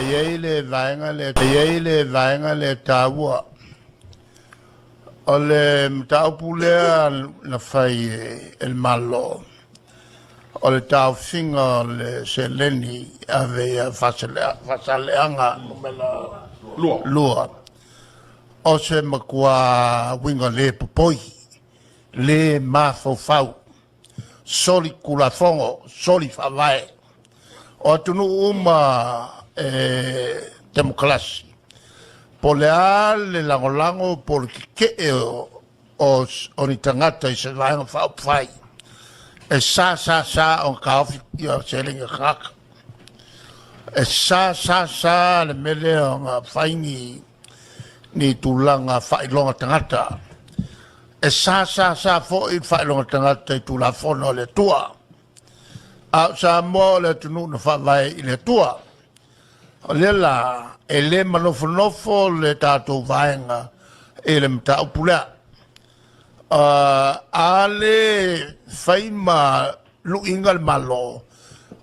E i ai le vaega lea, e i ai le vaega lea e taua. O le mataupu lea na fai e le Malo, o le taofiga o le seleni e ave ia Faasaleleaga 2, o se matua uiga le popoi, le mafaufau, solitulafono, soli faavae. O atunuu uma e temokalasi, po o le a le lagolago po o le tetee o ni tagata i se Vaega Faaupufai, e sa sa sa ona taofi seleni a tagata. E sa sa sa le mea lea ona fai ni tulaga faailoga tagata. E sa sa sa foi le faailoga tagata i Tulafono a le Atua. A o Samoa o le atunuu na faavae i le Atua. O lea la e le manofonofo le tatou Vaega i le mataupu lea. A le fai ma luiina le Malo,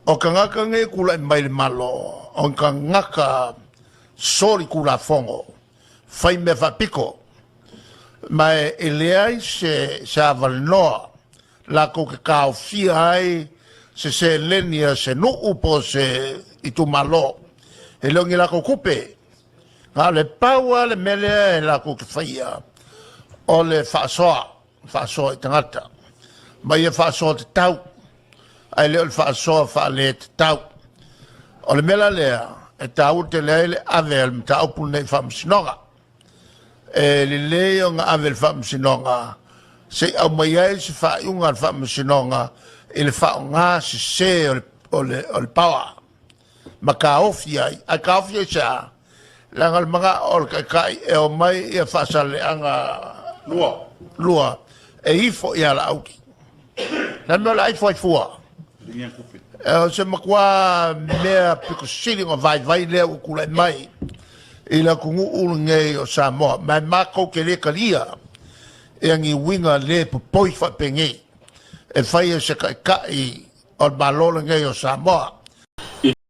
o tagata nei e tulai mai i le Malo, o tagata solitulafono, faimea faapito, ma e leai se avanoa latou te taofia ai se seleni a se nuu po o se itumalo. E le o ni latou tupe, na o le pau lava le mea lea latou te faia, o le faasoa, faasoa i tagata, ma ia faasoa tatau, ae le o le faasoa faale tatau. O le mea la lea e taua tele ai le ave o le mataupu lenei i le Faamasinoga. E lelei ona ave i le Faamasinoga se i aumai ai se faaiuga a le Faamasinoga i le faaaoga sese o le power ma taofi ai. Ae taofi aisea? Leaga o le manao o le Taitai e omai Faasaleleaga 2 e ifo ia Laauli. O le a le mea o le a ifo ai fua? O se matua mea aupito sili ona vaivai lea ua tulai mai i le atunuu lenei o Samoa, ma e matou te le talia ia ni uiga le popoi faapenei e fai e se Taitai o le Malo lenei o Samoa.